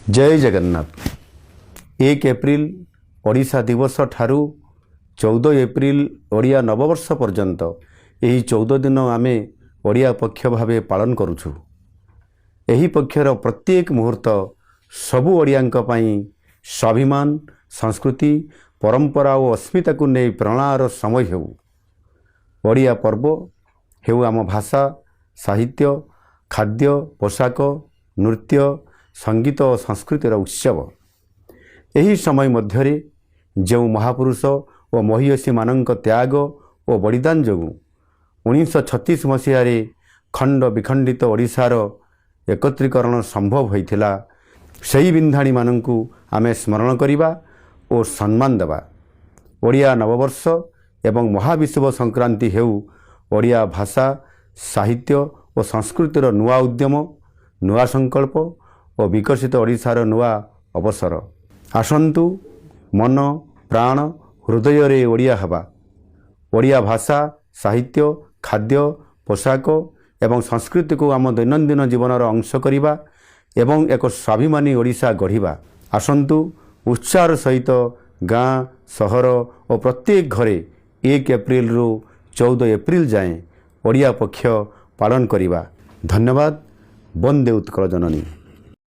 ଜୟ Jagannath. 1 April Odisha ଦିବସ ଠାରୁ 14 April Odia ନବବର୍ଷ ପର୍ଯ୍ୟନ୍ତ ଏହି 14 ଦିନ ଆମେ ଓଡ଼ିଆ ପକ୍ଷ ଭାବେ ପାଳନ କରୁଛୁ। ଏହି ପକ୍ଷର ପ୍ରତ୍ୟେକ ମୁହୂର୍ତ୍ତ ସବୁ ଓଡ଼ିଆଙ୍କ ପାଇଁ ସ୍ୱାଭିମାନ, ସଂସ୍କୃତି, ପରମ୍ପରା ଓ ଅସ୍ମିତାକୁ ନେଇ ପ୍ରେରଣାର ସମୟ ହେଉ। ଓଡ଼ିଆ ପର୍ବ ହେଉ ଆମ ଭାଷା, ସାହିତ୍ୟ, ଖାଦ୍ୟ, ପୋଷାକ, ନୃତ୍ୟ, ସଙ୍ଗୀତ ଓ ସଂସ୍କୃତିର ଉତ୍ସବ। ଏହି ସମୟ ମଧ୍ୟରେ ଯେଉଁ ମହାପୁରୁଷ ଓ ମହିୟସୀମାନଙ୍କ ତ୍ୟାଗ ଓ ବଳିଦାନ ଯୋଗୁଁ 1936 ମସିହାରେ ଖଣ୍ଡ ବିଖଣ୍ଡିତ ଓଡ଼ିଶାର ଏକତ୍ରୀକରଣ ସମ୍ଭବ ହୋଇଥିଲା, ସେହି ବିନ୍ଧାଣୀମାନଙ୍କୁ ଆମେ ସ୍ମରଣ କରିବା ଓ ସମ୍ମାନ ଦେବା। ଓଡ଼ିଆ ନବବର୍ଷ ଏବଂ ମହାବିଷୁବ ସଂକ୍ରାନ୍ତି ହେଉ ଓଡ଼ିଆ ଭାଷା, ସାହିତ୍ୟ ଓ ସଂସ୍କୃତିର ନୂଆ ଉଦ୍ୟମ, ନୂଆ ସଂକଳ୍ପ ଓ ବିକଶିତ ଓଡ଼ିଶାର ନୂଆ ଅବସର। ଆସନ୍ତୁ, ମନ, ପ୍ରାଣ, ହୃଦୟରେ ଓଡ଼ିଆ ହେବା। ଓଡ଼ିଆ ଭାଷା, ସାହିତ୍ୟ, ଖାଦ୍ୟ, ପୋଷାକ ଏବଂ ସଂସ୍କୃତିକୁ ଆମ ଦୈନନ୍ଦିନ ଜୀବନର ଅଂଶ କରିବା ଏବଂ ଏକ ସ୍ୱାଭିମାନୀ ଓଡ଼ିଶା ଗଢ଼ିବା। ଆସନ୍ତୁ, ଉତ୍ସାହର ସହିତ ଗାଁ, ସହର ଓ ପ୍ରତ୍ୟେକ ଘରେ 1 ଏପ୍ରିଲରୁ 14 ଏପ୍ରିଲ ଯାଏଁ ଓଡ଼ିଆ ପକ୍ଷ ପାଳନ କରିବା। ଧନ୍ୟବାଦ। ବନ୍ଦେ ଉତ୍କଳ ଜନନୀ।